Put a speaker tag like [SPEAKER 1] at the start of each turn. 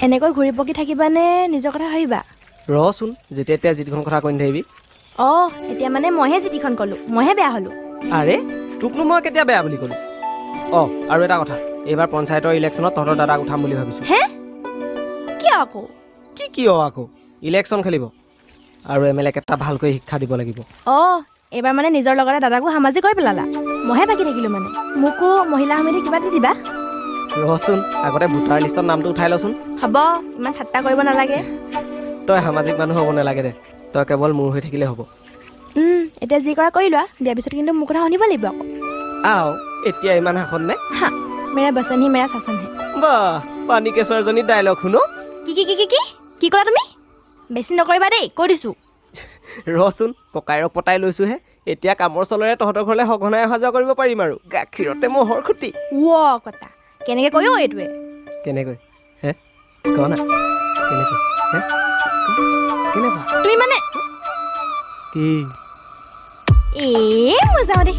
[SPEAKER 1] এনেকৈ ঘূৰি পকি থাকিবানে নিজৰ কথা ভাবিবা?
[SPEAKER 2] ৰচোন, যেতিয়া তেতিয়া যিখন কথা কৈ নাথাকিবি।
[SPEAKER 1] অঁ, এতিয়া মানে মইহে যিটিখন ক'লোঁ, মইহে বেয়া হ'লোঁ?
[SPEAKER 2] আৰে, তোকনো মই কেতিয়া বেয়া বুলি ক'লোঁ? অঁ, আৰু এটা কথা, এইবাৰ পঞ্চায়তৰ ইলেকশ্যনত তহঁতৰ দাদাক উঠাম বুলি ভাবিছোঁ।
[SPEAKER 1] হে, কিয় আকৌ?
[SPEAKER 2] কি কিয় আকৌ? ইলেকশ্যন খেলিব আৰু এম এল এক এটা ভালকৈ শিক্ষা দিব লাগিব।
[SPEAKER 1] অঁ, এইবাৰ মানে নিজৰ লগতে দাদাকো সামাজিক কৰি পেলালা, মইহে বাকী থাকিলোঁ মানে। মোকো মহিলা সমিতি কিবা দি দিবা।
[SPEAKER 2] ৰচোন, আগতে ভোটাৰ লিষ্টত নামটো উঠাই লচোন।
[SPEAKER 1] হ'ব, ইমান ঠাট্টা কৰিব নালাগে।
[SPEAKER 2] তই সামাজিক মানুহ হ'ব নালাগে দে, তই কেৱল মোৰ হৈ থাকিলে হ'ব।
[SPEAKER 1] এতিয়া যি কৰা কৰি লোৱা, বিয়াৰ পিছত কিন্তু মোৰ কথা শুনিব লাগিব আকৌ।
[SPEAKER 2] আও, এতিয়া ইমান শাসন নে?
[SPEAKER 1] হা, मेरा बचन ही मेरा शासन है।
[SPEAKER 2] বাহ, পানী কেঁচুৱাজনী ডাইলগ শুনো।
[SPEAKER 1] কি কি কি কি কি কি ক'লা তুমি? বেছি নকৰিবা দেই, কৈ দিছোঁ।
[SPEAKER 2] ৰচোন, ককাইৰক পতাই লৈছোঁহে। এতিয়া কামৰ চলেৰে তহঁতৰ ঘৰলৈ সঘনাই অহা যোৱা কৰিব পাৰিম আৰু গাখীৰতে ম'হৰ খুটি।
[SPEAKER 1] ৱ কটা, কেনেকৈ কয় অ' এইটোৱে?
[SPEAKER 2] কেনেকৈ হে, ক না, কেনেকৈ হে, ক, কেনেকুৱা?
[SPEAKER 1] তুমি মানে
[SPEAKER 2] কি?
[SPEAKER 1] এ, মই যাওঁ দেই।